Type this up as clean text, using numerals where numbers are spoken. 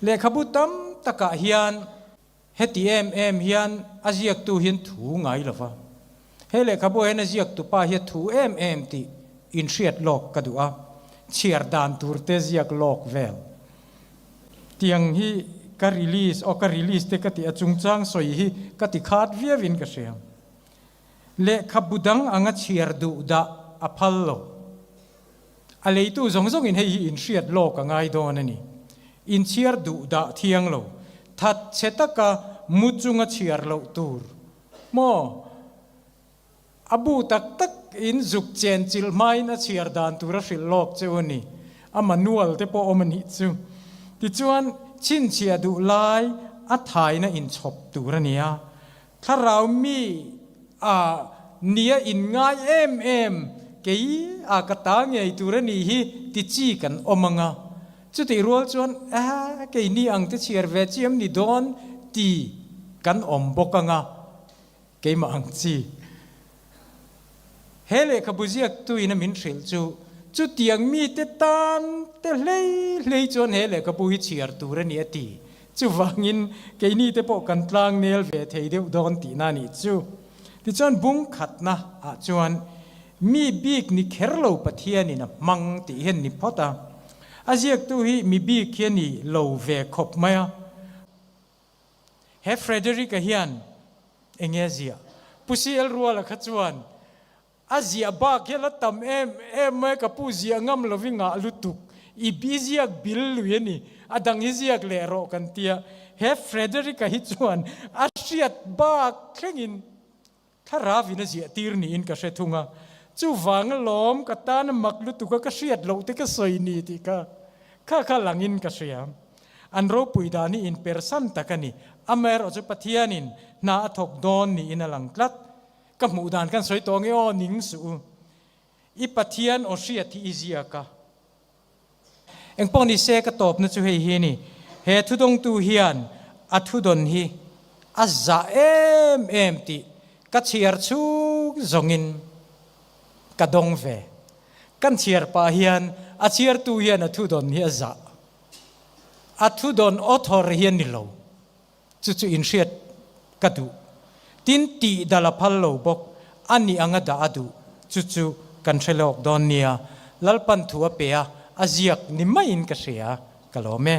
Lehkhabu tam takah hian heti em em hian a ziaktu hian thu ngai lo va. He lehkhabuah hian a ziaktupa hi a thu em em tih inhriat lawk ka duh a, chhiar dan tur te ziak lawk vel. Tiang hi ka release, aw ka release te ka tih a chungchang sawi hi ka ti khat viauin ka hria. Lehkhabu dang anga chhiar duh dah a phal lo. A leitu zawng zawngin hei hi inhriat lawk a ngai dawn a ni. Inchhiar duh dah thiang lo. That chhe taka mu chunga chhiar loh tur. Maw? A bu tak tak in zuk chen chilh hmain a chhiar dan tur a hrilh lawk cheu a ni. A manual te pawh awm a nih chu. Tichuan, chhinchhiah duh lai a thaina inchhawp tur a ni a. Thlarau mi a nia inngai em em kei a ka ta ngei tur a nih hi ti chi kan awm ang a. Chutih rual chuan a keini ang te chhiar ve chiam ni dawn ti kan awm bawk ang a, keimah ang chi. He lehkhabu ziaktuin a min hrilh chu chutiang mite tan te hlei hlei chuan he lehkhabu hi chhiar tur a ni a ti. Chuvangin keini te pawh kan tlang nel ve thei deuh dawn tihna a nih chu. Tichuan bung khatna ah chuan mi bik ni kher lo Pathianin a hmang tih hian ni phawt a. A ziaktu hi mi bik hi a ni lo ve khawp mai a. He Frederick-a hian eng nge a ziah? Pu CL Ruala kha chuan a ziah bak hi a la tam em em mai, ka pu ziah ngam lo i ngah lutuk, i i ziak bil lui a ni, a dang hi ziak leh rawh kan tia. He Frederick-a hi chuan a hriat bak thlengin Thlarau in a ziah tir niin ka hre thung a, chuvang alawm ka tan a mak lutuk a ka hriat loh te ka sawi ni tih kha kha kha langin ka hria. An ropui dan hi inpersan tak a ni, amaherawh chu Pathianin hna a thawk dawn niin a lang tlat. Ka hmuh dan kan sawi tawh nge aw ning suh u. I Pathian aw hriat hi i ziak a. Engpawh ni se ka tawpna chu hei hi a ni, he thudawngtu hian a thudawn hi a zah em em tih ka chhiar chhung zawngin ka dawng ve. Kan chhiar pah hian a chhiartu hian a thudawn hi a zah. A thudawn author hi a ni lo. Chu chu inhriat ka duh. Tin, tih dal a phal lo bawk. A nih anga dah a duh. Chu chu kan hre lawk dawn nia. Lalpan thu a pe a, a ziak ni maiin ka hria. Ka lawm e.